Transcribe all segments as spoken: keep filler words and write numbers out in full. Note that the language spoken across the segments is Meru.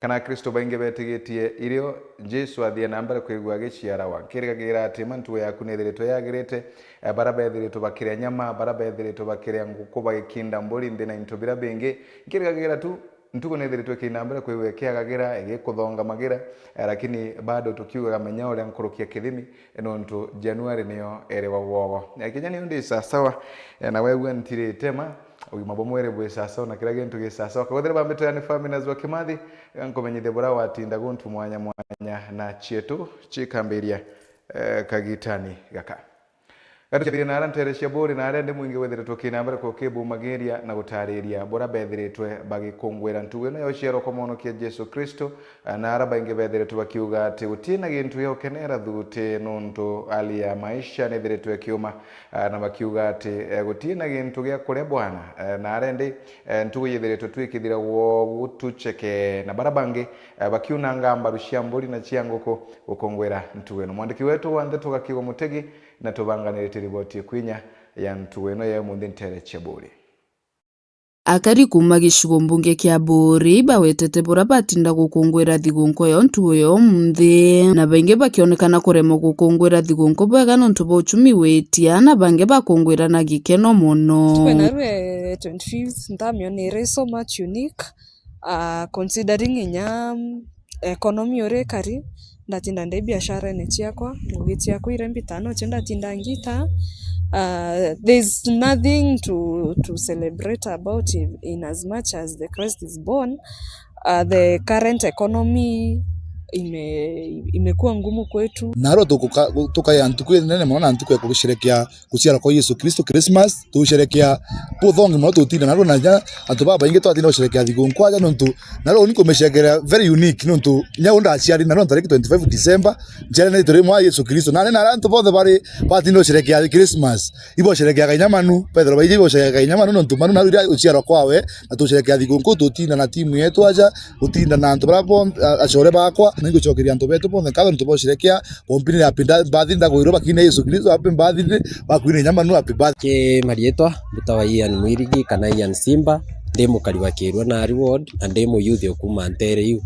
Kana Akristo baingi betigitie irio Jesu athie na mbere kwigua agiciaragwa. Nkirigagira ati mantu yaku ni ithiritwe yagirite, eh, bara bethiritwe bakiria nyama, bara bethiritwe bakiria nguku, bagikinda mburi nthi na into bira bingi. Nkirigagira tu ntuku ni ithiritwe ikina mbere kwigua ikiagagira, igikuthongamagira, eh, lakini bado tukiugaga menya uria nkuruki ya kithimi, nontu Januari niyo iri wa gwogo. Eh, kinya niu ndi sasawa, eh, na wegua ntirite ma, ugima bwa mwiri bwi sasawa na kira gintu gi sasawa. Kagwethire bambitwe yani family na zwa Kimathi, gankumenyithia bura watinda guntu mwanya mwanya na cietu cikambiria, eh, kagitani gaka. Gatucabirie na ara ntere cia buri na aria ndi mwingi withiritwe kina mbere kukibumagiria na gutariria bura bethiritwe bagikungwira ntugu ino ya uciarwa kwa mwonokia Jesu Kristo, na ara baingi bethiritwe bakiuga ati gutina gintu gia gukenera thuti nontu hali ya maisha nithiritwe ikiuma, na bakiuga ati, eh, gutina gintu gia kuria bwana, eh, na aria ndi, eh, ntugu yithiritwe twikithira gwo gutuceke, na bara bangi, eh, bakiunanga mbaru cia mburi na cia nguku gukungwira ntugu ino. Mwandiki wetu wa ndeto Gakigo Mutegi na tubanganirite riboti ikwinya ya ntugu ino ya umunthi ntere cia buri. Akari kuuma gicigo mbunge kia Buuri bawetete bura batinda gukungwira thigũnkũ ya ntugu ya umunthi, na baingi bakionekana kuremwa gukungwira thigũnkũ bwega nontu bwa uchumi witia, na bangi bakungwira na gikeno mono. Tuko narue twenty-fifth, ntamionere so much unique, ah, considering inya, mm, economy uria ikari, ndatinda ndi biasharene ciakwa, ngugi ciakwa iria mbitaga nocio ndatinda ngita. Ah, there's nothing to, to celebrate about in, in as much as the Christ is born. Ah, the current economy ime-, imekuwa ngumu kwetu. Narua tukuka-, tukaya ntuku inene mono na ntuku ya kugisherekea guciarwa kwa Yesu Kristo, Christmas, tuusherekea buthongi mono tutinda narua na inya antu babaingi twatinda gusherekea thigũnkũ aja nontu narua uni nkumisherekera very unique nontu inya u ndaciari narua ntariki twenty-five December, nciaranitwe ri mwa Yesu Kristo. Nani na aria antu bonthe bari batinda gusherekea Christmas, ibosherekeaga inya manu, bethirwa baiji ibosherekeaga inya manu nontu manu narua iria uciarwa kwawe, na tusherekea thigũnkũ tutinda na timu yetu aja, gutinda na antu baria bonthe, a-, acore bakwa, na ingucokeria antu betu bonthe nkatho nontu bosherekea. Bombini ya happy birthday ndagwirwo bakine Yesu Kristo, happy birthday, bakwine inya manu happy birthday. Ki marietwa mbitawa Ian Mwirigi kana Ian Simba, ndi mukari wa Kirua Nari ward, na ndi muyuthi o kuuma ntere iu.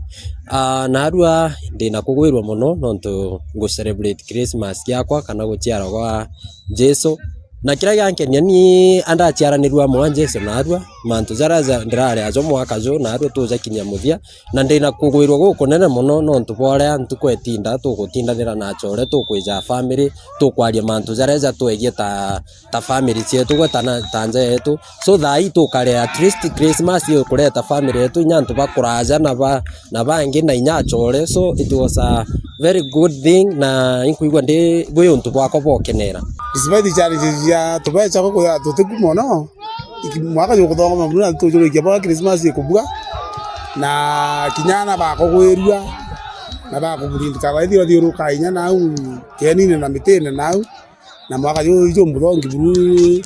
Ah, narua ndi na kugwirwa mono nontu ngu celebrate Christmas giakwa kana guciarwa gwa Jesu. Na kiria giankenia ni andaciaranirua amwe a Jesu narua, mantu jaria ja-, ndirari ajo mwaka ju narua tujakinyia muthia, na ndina kugwirua gukunene mono nontu bwa uria ntuku itinda tugutindanira na acore, tukwija family, tukwaria mantu jaria jatwegie ta, ta family cietu gwe ta na, ta nja yetu. So thaa ii tukare at least Christmas ikureta family yetu inya antu bakuraja na ba, na bangi na inya acore. So it was a very good thing na inkwigua ndi bwi untu bwakwa bwa ukenera. Despite challenges ya tubeca gukuya tutiku mono, iki-, mwaka jukuthongoma buru na tujurikia bwa Christmas ikubua, na kinya ana bakugwirua, na bakuburindika baithirwa thiuruka inya nau kienine na mitine nau, na mwaka ju, ju muthongi buru,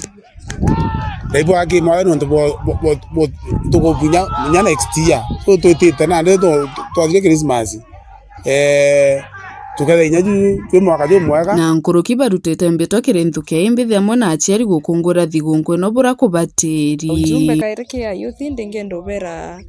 na ibwa ki mwawe nontu bo, bo, bo, bo, tukubunya munya next year. So twitite nandi tu-, twathire Christmas. Eh, tukethira inya ju twi mwaka jumwega. Na nkuruki barutite mbitwa kiri nthukia imbithi amwe na aciari gukungwira thigunku ino bura kubatiri. Ujumbe kairi ki ayuthi, ndingenda ubera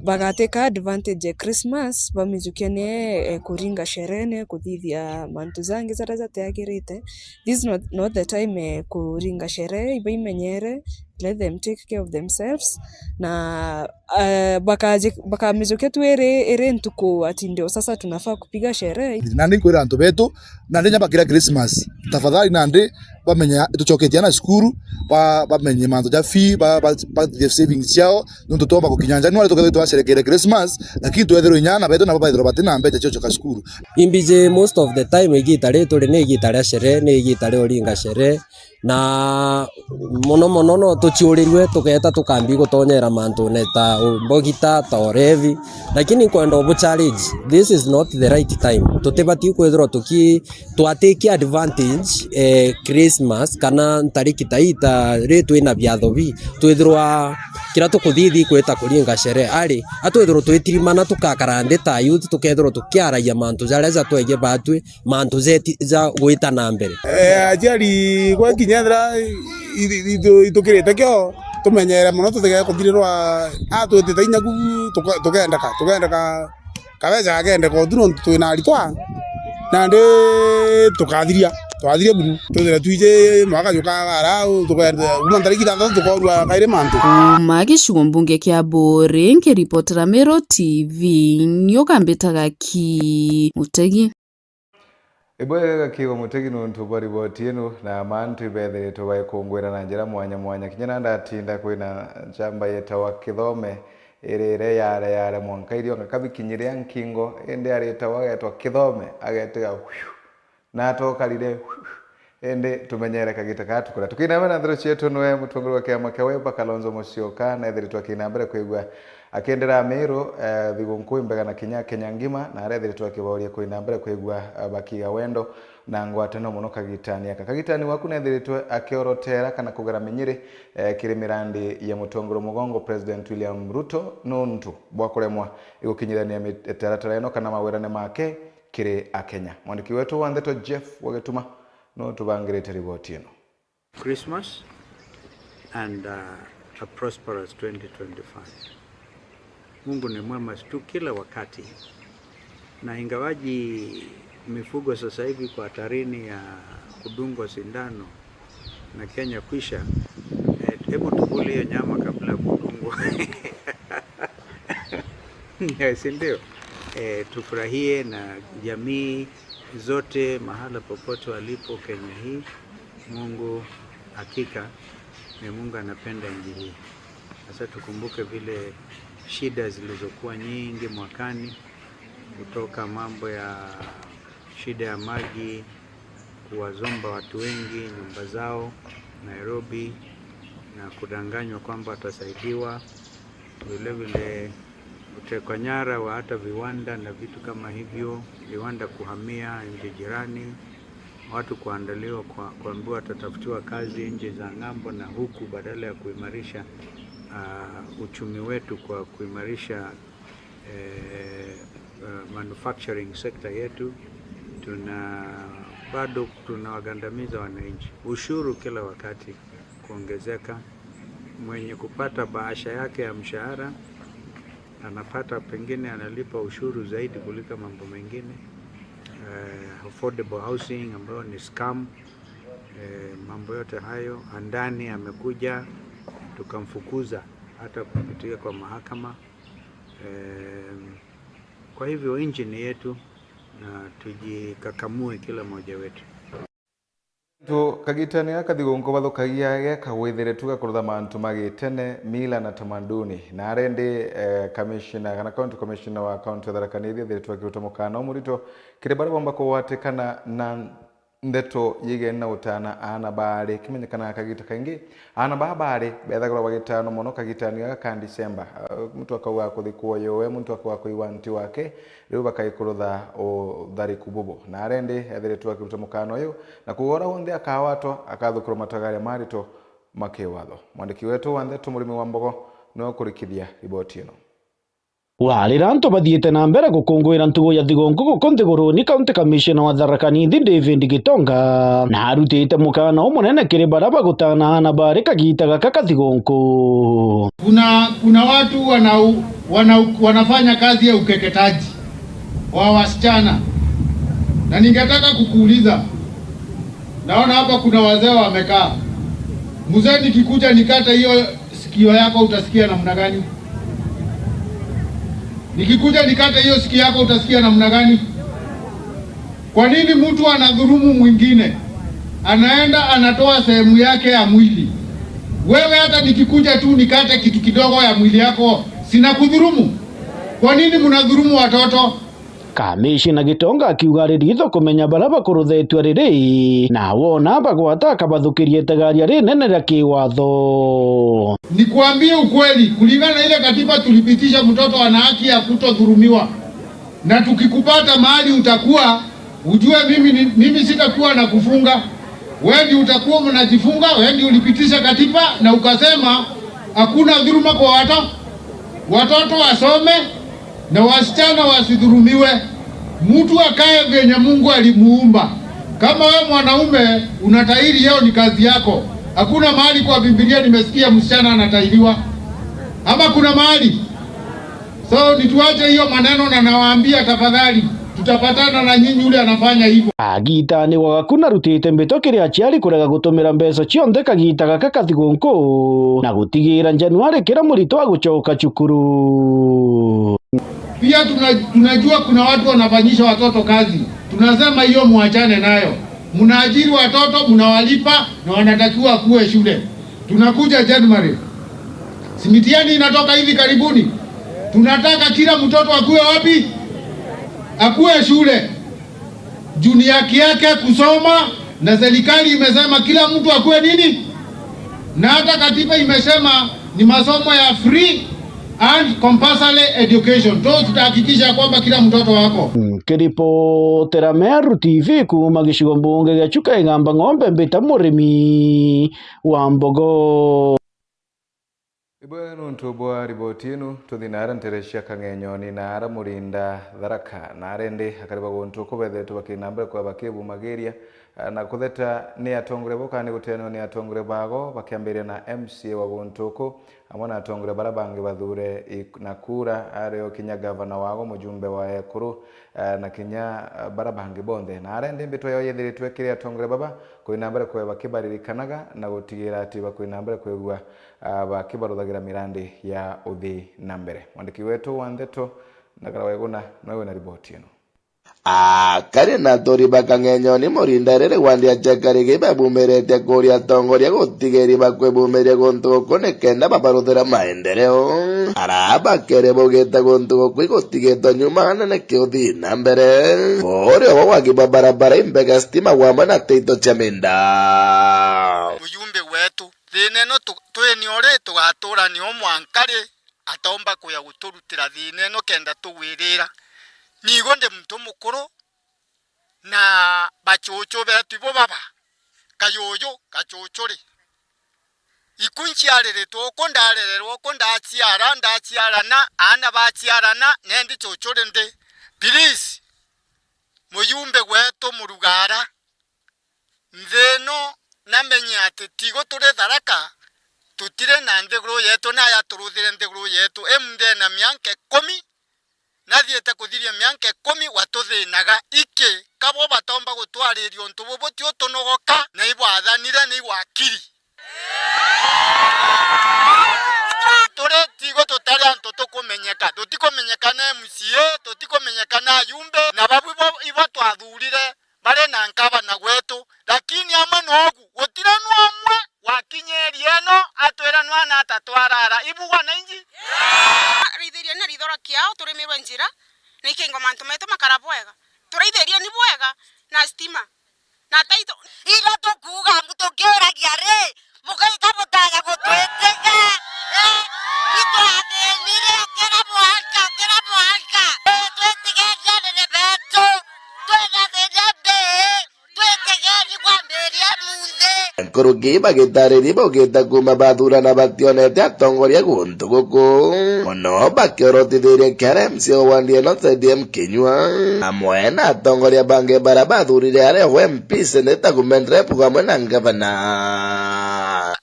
bagateka advantage ya Christmas, bamijukie ni, eh, kuringa sherehe, ni kuthithia mantu jangi jaria jatiagirite. This is not, not the time, eh, kuringa sherehe, ibaimenyere, let them take care of themselves. Na, eh, bakaji-, bakamijukia tu iri, iri ntuku ati ndio sasa tunafaa kupiga sherehe. Nandi nkwira antu betu, nandi nya bakira Christmas, tafadhali nandi bamenye tucoketie ana cukuru, ba-, bamenye mantu ja fee, ba-, ba-, ba-, savings ciao, nontu twomba gukinya January tukethirwa twacerekere Christmas, lakini twethirwe inya ana betu nabo bethirwa batina mbeca cia gucoka cukuru. Imbiji most of the time igita ri turi ni igita ria sherehe, ni igita ria uringa sherehe, na mono mono no tuciurirue tugeeta tukambi gutonyera mantune ta mbogita, ta urevi, lakini nkwenda ubu challenge, this is not the right time. Tutibati kwithirwa tuki-, twatake advantage, eh, Christmas kana ntariki ta ii ta ri twina biatho bi, twithirwa kiria tukuthithi kwita kuringa sherehe ari, atwithirwa twitirimana tukakara nthi ta youth, tukethirwa tukiaragia mantu jaria jatwegie batwi, mantu jeti-, ja gwita na mbere. Eh, aciari gwakinya ethira i-, i-, itu-, itukirite kio, Tumenyere mono tutige kuthirirwa, a, twitite inya ku, tuka-, tukendeka, tukendeka, kabeca gakendeka uthu nontu twina aritwa, nandi tukathiria, twathiria buru, twithire twiji mwaka juka ara, tukenda, kuma ntariki ithanthatu tukorua kairi mantu. Kuma gicigo mbunge kia Buuri, nkiripotera Meru T V, nioka mbitaga ki Mutegi. Ibwega Gakigo Mutegi nontu bwa riboti ino na mantu ibethiritwe baikungwira na njira mwanya mwanya. Kinya na ndatinda kwina nchamba yetawa Kithome, irire yare yare mwanka irionga kabikinyiria nkingo, indi aritawa agetwa Kithome, agetiga hwiu, na atokarire hwiu. Indi tumenyere kagita kaa tukura. Tukinambere na nthero cietu, niwe mutongoria wa kiama kia Wiper, Kalonzo Musyoka, na ethiritwe akinambere kwigua akiendera Meru, eh, thigukuu imbega na kinya Kenya ngima, na arethiritwe akibauria kuinambere kwigua, eh, bakiga wendo na ngwataniro mono kagitani aka. Kagitani waku nethiritwe akiorotera kana kugera minyiri, eh, kiri mirandi ya mutongoria mugongo President William Ruto nontu bwa kuremwa igukinyirania mitaratara ino kana mawirane make kiri Akenya. Mwandiki wetu wa ndeto Jeff Wagituma no tubangirite riboti ino. Christmas and, uh, a prosperous twenty twenty-five. Mungu ni mwema tu kila wakati. Na ingawaji mifugo sasa hivi kwa hatarini ya kudungwa sindano na Kenya kwisha, eh, hebu tukule hiyo nyama kabla ya kudungwa. Eh, si ndio? Eh, tufurahie na jamii zote mahala popote walipo Kenya hii. Mungu hakika ni Mungu anapenda nchi hii. Sasa tukumbuke vile shida zilizokuwa nyingi mwakani, kutoka mambo ya shida ya maji, kuwazomba watu wengi nyumba zao Nairobi, na kudanganywa kwamba watasaidiwa. Vile vile utekwa nyara wa hata viwanda na vitu kama hivyo, viwanda kuhamia nchi jirani, watu kuandaliwa kwa, kuambiwa watatafutiwa kazi nchi za ng'ambo na huku, badala ya kuimarisha, ah, uchumi wetu kwa kuimarisha, eh, eh, manufacturing sector yetu, tuna, bado tunawagandamiza wananchi. Ushuru kila wakati kuongezeka. Mwenye kupata bahasha yake ya mshahara anapata, pengine analipa ushuru zaidi kuliko mambo mengine. Eh, affordable housing ambayo ni scam. Eh, mambo yote hayo, Andani amekuja, tukamfukuza hata kupitia kwa mahakama. Eh, kwa hivyo nchi ni yetu na tujikakamue kila mmoja wetu. Tu kagitani gaka thigunku bathukagia geka gwithire tu gakurutha mantu ma gitene, mila na tamaduni. Na arendi, eh, commissioner kana county commissioner wa county ya Tharaka Nithi ethiritwe akiruta mukana umurito kiri baria bomba kugwatikana na ndeto yigene na utana aana baari. Kimenyekana kagita kaingi, aana baa baari bethagirwa bagitaanwa mono kagitani gaka ka December. Ah, muntu akauga kuthikwa uyu we, muntu akauga kuiwa anti wake, riu bakaikurutha uthariku bubu. Na arendi ethiritwe akiruta mukana uyu, na kuuga uria wonthe akawatwa, akathukirwa matagaria marito ma kiwatho. Mwandiki wetu wa ndeto Murimi wa Mbogo niwe ukurikithia riboti ino. Warira antu bathiite na mbere gukunguira ntugu ya thigunku guku nthiguruni, County Commissioner wa Tharaka Nithi David Gitonga na arutite mukana umunene kiri baria bagutana aana baari kagita gaka ka thigunku. Kuna, kuna watu wana, wana, wanafanya kazi ya ukeketaji wa wasichana, na ningetaka kukuuliza, naona hapa kuna wazee wamekaa. Mzee, nikikuja nikate hiyo sikio yako utasikia namna gani? Nikikuja nikate hiyo sikio yako utasikia namna gani? Kwa nini mtu anadhulumu mwingine? Anaenda anatoa sehemu yake ya mwili. Wewe hata nikikuja tu nikate kitu kidogo ya mwili yako, sina kudhulumu? Kwa nini mnadhulumu watoto? Kamishina Gitonga akiuga ari ritho kumenya baria bakuruthetue riri, na wona bagwata akabathukiria itegaria rinene ria kiwatho. Nikuambie ukweli, kulingana na ile katiba tulipitisha, mtoto ana haki ya kutodhulumiwa, na tukikupata mahali utakuwa, ujue mimi ni, mimi sitakuwa na kufunga. Wewe ndio utakuwa mnajifunga, wewe ndio ulipitisha katiba na ukasema hakuna dhuluma kwa watoto. Watoto wasome na wasichana wasidhulumiwe. Mtu akae vyenye Mungu alimuumba. Kama wewe mwanaume unatahiri, hiyo ni kazi yako. Hakuna mahali kwa Biblia nimesikia msichana anatahiriwa. Ama kuna mahali? So, nituache hiyo maneno, na nawaambia, tafadhali, tutapatana na nyinyi ule anafanya hivyo. Agita ni gwaga kuna rutite mbito kiri aciari kurega gutumira mbeca cionthe kagita gaka ka thigũkũ, na gutigira Januari kira murito agucoka cukuru. Pia tuna-, tunajua kuna watu wanafanyisha watoto kazi. Tunasema hiyo muachane nayo. Mnaajiri watoto, mnawalipa na wanatakiwa kuwe shule. Tunakuja January. Si mitihani inatoka hivi karibuni? Tunataka kila mtoto akuwe wapi? Akuwe shule. Juu ni haki yake kusoma, na serikali imesema kila mtu akuwe nini? Na hata katiba imesema ni masomo ya free and compulsory education. So tutahakikisha kwamba kila mtoto wako. Nkiripotera Meru T V kuuma gicigo mbunge gia Chuka Igamba Ng'ombe, mbita Murimi wa Mbogo. Ibwe nuntu bwa riboti inu, tuthi naara ntere cia Kang'enyoni naara Murinda Tharaka, naare ndi akari ba guntu ku bethetwe bakiri na mbere kwaa bakibumagiria, ah, na kutheta ni atongoria bo kana ni gutenwa ni atongoria bago, bakiambiria na M C A wa guntu ku, amwe na atongoria bara bangi bathure i-, na kura, ario kinya gavana wago, mujumbe wa ekuru, ah, na kinya, ah, bara bangi bonthe. Naare ndi mbitwa yao yethiritwe kiri atongoria baba, kuri na mbere kwaa bakibaririkanaga na gutigira ati bakuri na mbere kwigua ah, bakibaruthagira mirandi ya uthi na mbere. Mwandiki wetu wa ndeto, Ndagara Weguna, nowe wina riboti ino. Akari na aturi ba Kang'enyoni Murinda riri wandi aciakari gi babumirite kuria atongoria gutigiri bakwibumiria guntu guku nikenda babaruthira maendeleo. Ara bakere baugite guntu guku igutigitwe nyuma anene kiuthi na mbere. Urio bo wagi bwa barabara, imbega, stima, wamwe na teito cia minda. Mujumbe wetu, thina ino tu-, twinio ri, tugatuura nio mwanka ri? Ataumba kuja guturutira thina ino kenda tugwirira. Nigo ndi muntu mukuru, na bachuchu betu ibo baba, kayuyu, gachuchu ri. Iku nciariritwe uku, ndarererwa uku, ndaciara, ndaciarana, aana baciarana, nendi chuchu ri ndi. Please, mujumbe gwetu Murugara, nthi ino namenye ati tigo turi Tharaka, tutiri na nthiguru yetu, na yaturuthire nthiguru yetu. Imunthe na mianka ikumi, nathiite kuthiria mianka ikumi watuthinaga. Iki kabo batomba gutwariria untu bubu, ti utunogoka, na ibwathanire, ni igwakiri. Turi tigo tutari antu tukumenyeka, tutikumenyeka na M C A, tutikumenyeka na ajumbe, na babu ibo, ibo twathurire bari na nkabana gwetu, lakini amwe nogu, gutiri nu amwe wakinyerie ino atwira nwana atatwarara. Ibugwa na inji? Raithiria na ritho ria kiao, turimirwe njira, na ikingo mantu metu makara bwega. Turaithirieni bwega na stima, na taito. Iria tukuuga mbu tukiuragia ri, mugaika mutaja gutwitiga, eh? Itwathinire ukira mwanka, ukira mwanka. Eh, twitigeni anene betu, twina thina mbi. Twitegeni kwambiria munthi. Nkuruki bagitariria baugite kuuma bathurana bationete atongoria guntu guku. Mono bakiorotithiria kiara M C A wa wandi ino Said M Kinyua, amwe na atongoria bangi bara bathurire aria we M P, Senator Gumendere Puga amwe na ngavana.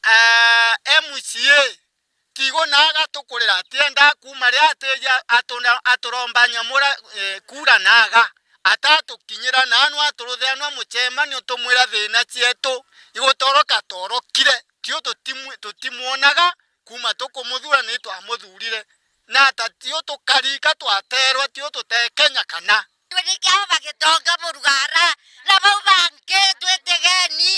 Ah, M C A, tigo naga tukurira, atienda kuuma ria atija atuna-, aturomba nyamura, eh, kura naga. Atatukinyira nanu aturuthira nwa mucemanio tumwira thina cietu igutoroka torokire. Tio tutimwi-, tutimwonaga kuuma tukumuthura ni twamuthurire. Na ata tio tukarika twaterwa, tio tutekenya kana. Ni kiao bagitonga Murugara, na bau bangi twitegeni,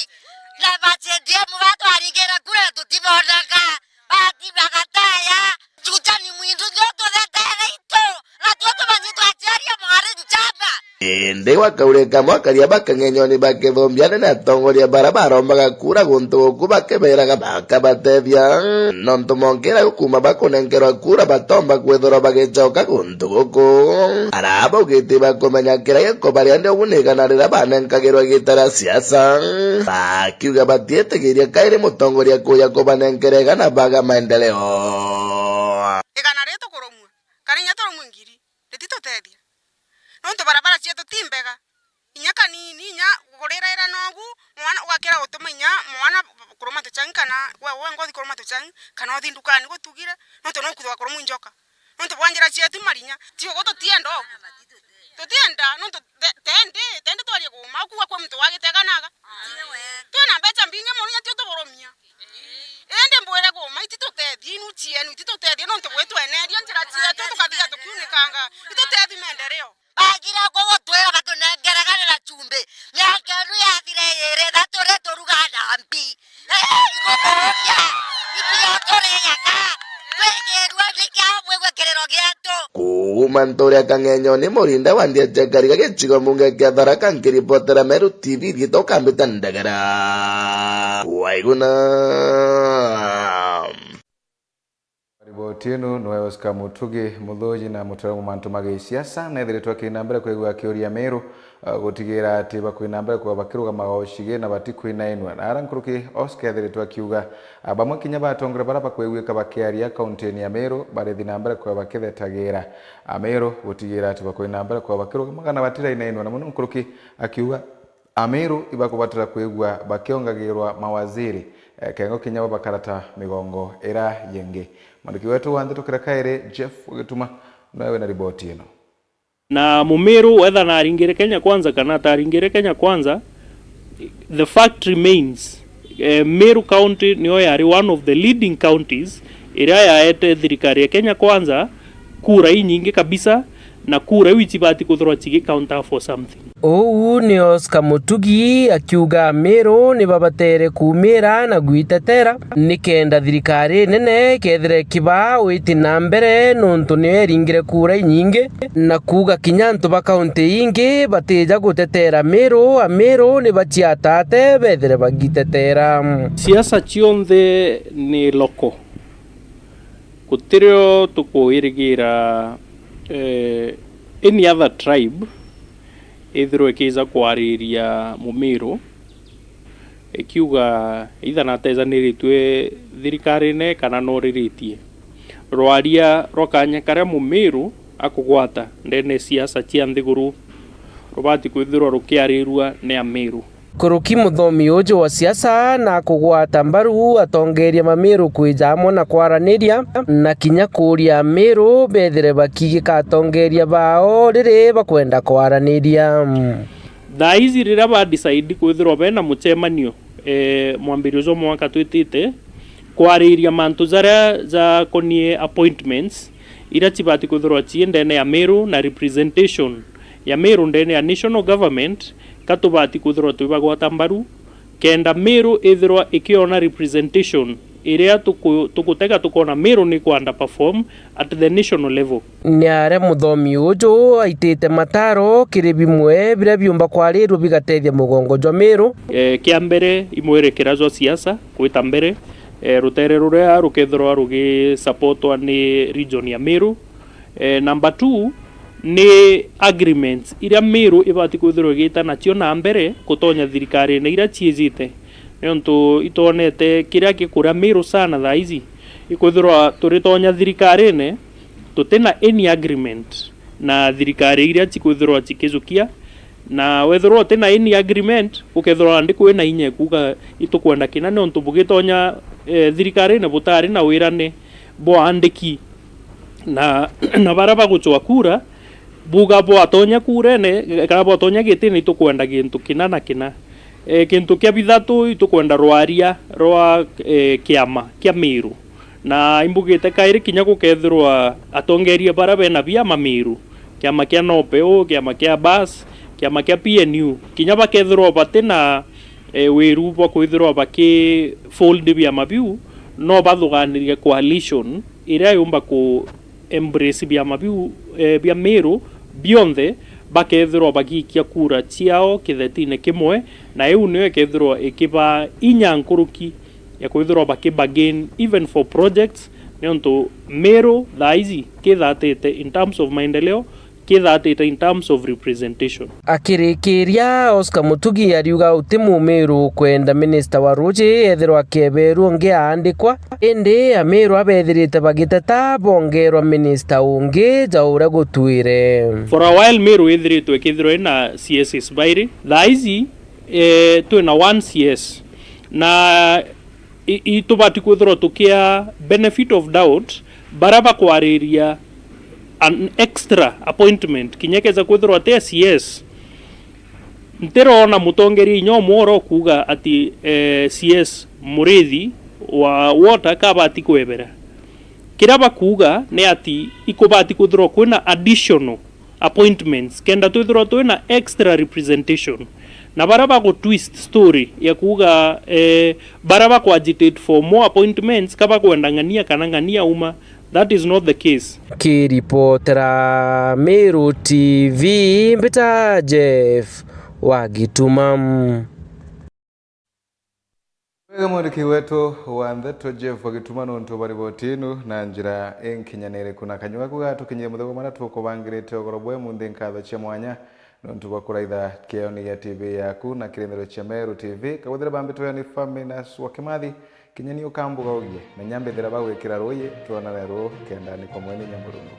na ba C D M batwarigire kura tutibonaga, bati bagataya, Juja ni mwindu ndio tuthetere itu, na tio tumanyi twaciaria mwari njamba. Indi gwa kauri kamwe akaria ba Kang'enyoni bakithumbia anene atongoria bara barombaga kura guntu guku bakiberaga bakabatethia, nontu monkira gukuma bakunenkerwa kura batomba kwithirwa bagicoka guntu guku. Ara baugite bakumenya kiria gikubaria ndi ugunika na riria banenkagirwa igita ria siasa, bakiuga batiitigiria kairi mutongoria kuja kubanenkera igana baga maendeleo. Igana ri tukurumua, kana inya turumue ngiri, rititutethia. Nontu barabara cietu ti mbega. Inya kanini, inya kuriraira nogu, mwana ugakira gutuma inya mwana kuruma tuchang'i, kana we, we ngothi kuruma tuchang'i, kana uthi ndukani gutugire, nontu no kwithirwa kurumwa injoka. Nontu bwa njira cietu marinya, ti ugu tutienda ugu. Tutienda, nontu te-, tendi, tendi twarie kuuma, kuuga kwi muntu wagite kana aga. Twina mbeca mbingi mono, inya tio tuburumia. Indi mbwire kuuma, ititutethie, inu cienu, ititutethie, nontu gwitweneria njira cietu, tukathiaga tukiunikanga. Itutethie maendeleo. Bagire kugutwira batunengere gari na chumbi. Miaka inu yathire iri ithatu ri turuga na mbi. Eh, igukurukia. Itio turiaga. Twigirue nikia bwigwe kiriro gietu. Kuuma ntuura ya Kang'enyoni, Murinda wa Ndia Chakariga, gicigo mbunge kia Tharaka, nkiripotera Meru T V, riitwa Kambita Ndagara. Waiguna. Riboti ino niwe Oscar Mutugi, muthuji na mutaaramu mantu ma gisiasa, na ethiritwe akina mbere kwigua akiuria Meru, uh, gutigira ati bakwina mbere kwa bakirugamaga ucigi na batikwinainua. Na ara nkuruki Oscar ethiritwe akiuga, uh, bamwe kinya batongeria bara bakwiguika bakiaria kaunti-ini ya Meru barithi na mbere kwa bakithetagira Ameru gutigira ati bakwina mbere kwa bakirugamaga na batirainainua, na muno nkuruki akiuga Ameru ibakubatara kwigua bakiongagirwa mawaziri, eh, kengo kinya bo bakarata migongo ira yingi. Mwandiki wetu wa ndeto kira kairi, Jeff Gituma, nawe na riboti ino. Na Mumiru, whether naringire Kenya Kwanza kana ataringire Kenya Kwanza, the fact remains, eh, Meru County niyo yari one of the leading counties iria yaete thirikari ya Kenya Kwanza kura inyingi kabisa, na kura iu itibati kwithirwa cigi counter for something. Uu ni Oscar Mutugi akiuga Ameru ni babatere kuumira na gwitetera, nikenda thirikari nene kethire kibaa witi na mbere, nontu niyo eringire kura inyingi, na kuuga kinya antu ba kaunti ingi batija gutetera Meru, Ameru ni baciatate bethire bagitetera. Siasa cionthe ni local. Gutirio tukwirigira, eh, any other tribe ithirwe ikija kwariria Mumiru, ikiuga either natejaniritue thirikarine kana noriritie. Rwaria rwa kanya karia Mumiru akugwata ndene siasa cia nthiguru rubati kwithirwa rukiarirua ni Amiru. Nkuruki muthomi uju wa siasa na kugwata mbaru atongeria ma Miru kwija amwe na kwaraniria, na kinya kuuria Amiru bethire bakigika atongeria bao riri bakwenda kwaraniria. Thaa ici riria ba decide kwithirwa bena mucemanio, eh, mwambirio jwa mwaka twitite, kwariria mantu jaria jakonie appointments iria cibati kwithirwa cii ndene ya Miru na representation ya Miru ndene ya national government, ka tubati kwithirwa twibagwata mbaru, kenda Miru ithirwa ikiona representation iria tuku-, tukutega tukona Miru ni ku underperform at the national level. Ni aria muthomi uju aitite mataro kiri bimwe biria biumba kwarirua bigatethia mugongo jwa Miru. Eh, kia mbere, imwerekera jwa siasa gwita mbere, eh, rutere ruria rukethirwa rugisupportwa ni region ya Miru. Eh, number two, ni agreements iria Miru ibati kwithirwa igita nacio na mbere gutonya thirikarine iria ciijite. Niuntu itwonete kiria gikuria Miru sana thaa ici, ikwithirwa turitonya thirikarine, tutina any agreement na thirikari iria cikwithirwa cikijukia, na wethirwa utina any agreement, ukethirwa nandi kwina inya ikuuga itukwenda kina, niuntu bugitonya, eh, thirikarine butari na wirane bwa andiki. Na, na baria bagucwa kura, buga bwatonya kurene, kana bwatonya gitine, itukwenda gintu kina na kina. E, kintu kia bithatu, itukwenda rwaria rwa, e, kiama kia Miru. Na imbugite kairi kinya gukethirwa atongeria baria bena biama Miru, kiama kia Nopeu, kiama kia Bas, kiama kia P N U, kinya bakethirwa batina, e, wiru bwa kwithirwa baki fold biama biu, no bathuganirie coalition iria yumba ku embrace biama biu, eh, bia Miru bionthe, bakethirwa bagiikia kura ciao kithetine kimwe, na iu niyo ikethirwa ikibaa inya nkuruki ya kwithirwa bakibargain even for projects, niuntu Miru thaa ici kithatite in terms of maendeleo, kithatite in terms of representation. Akirikiria, Oscar Mutugi ariuga uti Mumiru ukwenda minista wa ruuji ethirwa akieberua ungi aandikwa, indi Amiru abethirite bagiteta bongerwa minista ungi ja uria gutwire. For a while, Miru ithiritwe ikithirwa ina C S S bairi. Thaa ici, eh, twina one C S. Na, I- itubati kwithirwa tukia benefit of doubt bara bakwariria an extra appointment, kinya keza kwithirwa ati a C S. Ntirona mutongeria inya umwe oro kuuga ati, eh, C S Murithi wa water kabati kwebera. Kiria bakuuga ni ati ikubati kwithirwa kwina additional appointments kenda twithirwa twina extra representation. Na bara bagu twist story ya kuuga, eh, bara baku agitate for more appointments ka bakwenda ng'ania kana ng'ania uma, that is not the case. Kiripotera Meru T V, mbita Jeff wa Gituma. Wega mwandiki wetu wa ndeto Jeff wa Gituma nontu bwa riboti inu na njira inkinyaniriku na kanyua gaku gatukinyire muthego mara tukubangirite ugoro bwe munthi nkatho cia mwanya nontu bwa kuraitha kioni gia T V yaku na kirindiro cia Meru T V. Kagwethire bambitwe ni Faminas wa Kimathi, kinya ni ukambuga ugie, menya mbithira bagwikira ruuyi, twonane ruu kendani kwa mwene inya Murungu.